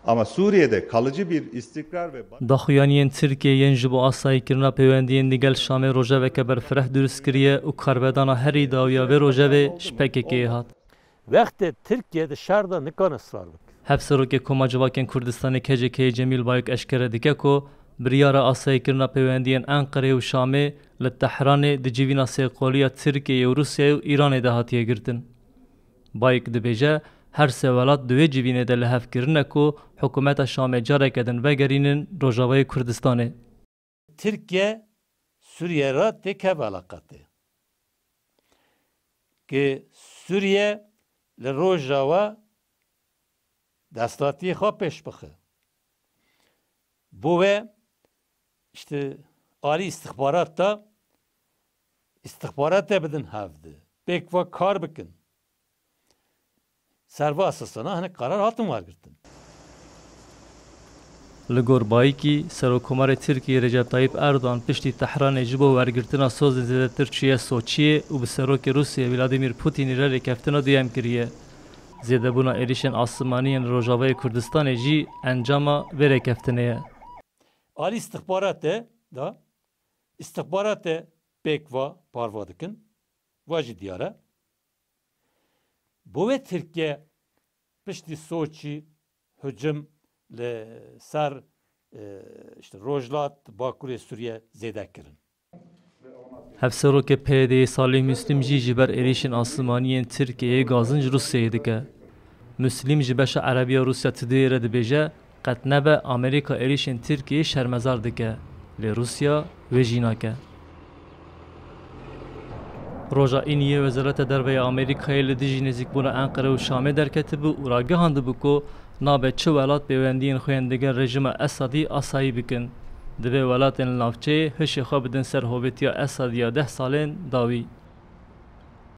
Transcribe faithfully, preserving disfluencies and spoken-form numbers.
Ama Suriye'de kalıcı bir istikrar ve Daxuyaniyên Tirkiyê yên ji bo asayîkirina pêwendiyên digel Şamê rojeveke berfireh dirust kiriye û karbedana herî dawiya vê rojevê ji P K K'ê hat. Wextê Tirkiye di şer de nikane israr bike. Hevserokê Koma Civakên Kurdistanê K C K'ê Cemîl Bayik eşkere dike ku biryara asayîkirina pêwendiyên Enqerê û Şamê li Tehranê di civîna sêqoliya Tirkiyeyê û Rûsyayê û Îranê de hatiye girtin. Bayik dibêje, her sê welat di wê civînê de li hev kirine ku hikûmeta Şamê careke din vegerînin Rojavayê Kurdistanê. Tirkiye Sûriye re têkeve eleqetê. Ki Sûriye li Rojava desthatiyê xwe pêş bixe. Bo we işte alî istixbarat da, istixbarate bidin hevdi. Pêk ve kar bikin. Ser va esasana hinek karar hatin wergirtin. Li gor Bayikî, Serokkomarê Tirkiyê Recep Tayyip Erdogan piştî Tehranê ji bo wergirtina sozên zêdetir çûye Soçiyê û bi Serokê Rûsiyê Vladimir Putinî re rêkeftina duyem kiriye. Zêdebûna êrîşên asimanî yên Rojavayê Kurdistanê jî encama vê rêkeftinê ye. Alî istixbarate da, istixbarate pêk va parva dikin, va jî diyar e. Bo wê Tirkiye piştî Soçî hicim li ser, e, işte Rojhilat, Bakurê Sûriye zêde kirin. Hevserokê P Y D'yê Salih Müslim jî ji ber êrîşên asimanî yên Tirkiyeyê gazinc Rûsyayê dike. Müslim ji beşa erebiya Rûsya Today re dibêje, qet nebe Amerîka êrîşên Tirkiyeyê şermezar dike, lê Rûsya wê jî nake. Roja Îniyê Wezareta Derve ya Amerîkayê li dijî nêzîkbûna Enqere û Şamê derketibû û ragihandibû ku nabe çi welat pêwendiyên xwe yên digel rejîma Esadî asayî bikin. Divê welatên li navçeyê hişê xwe bidin ser hovêtiya Esadî ya deh salên dawî.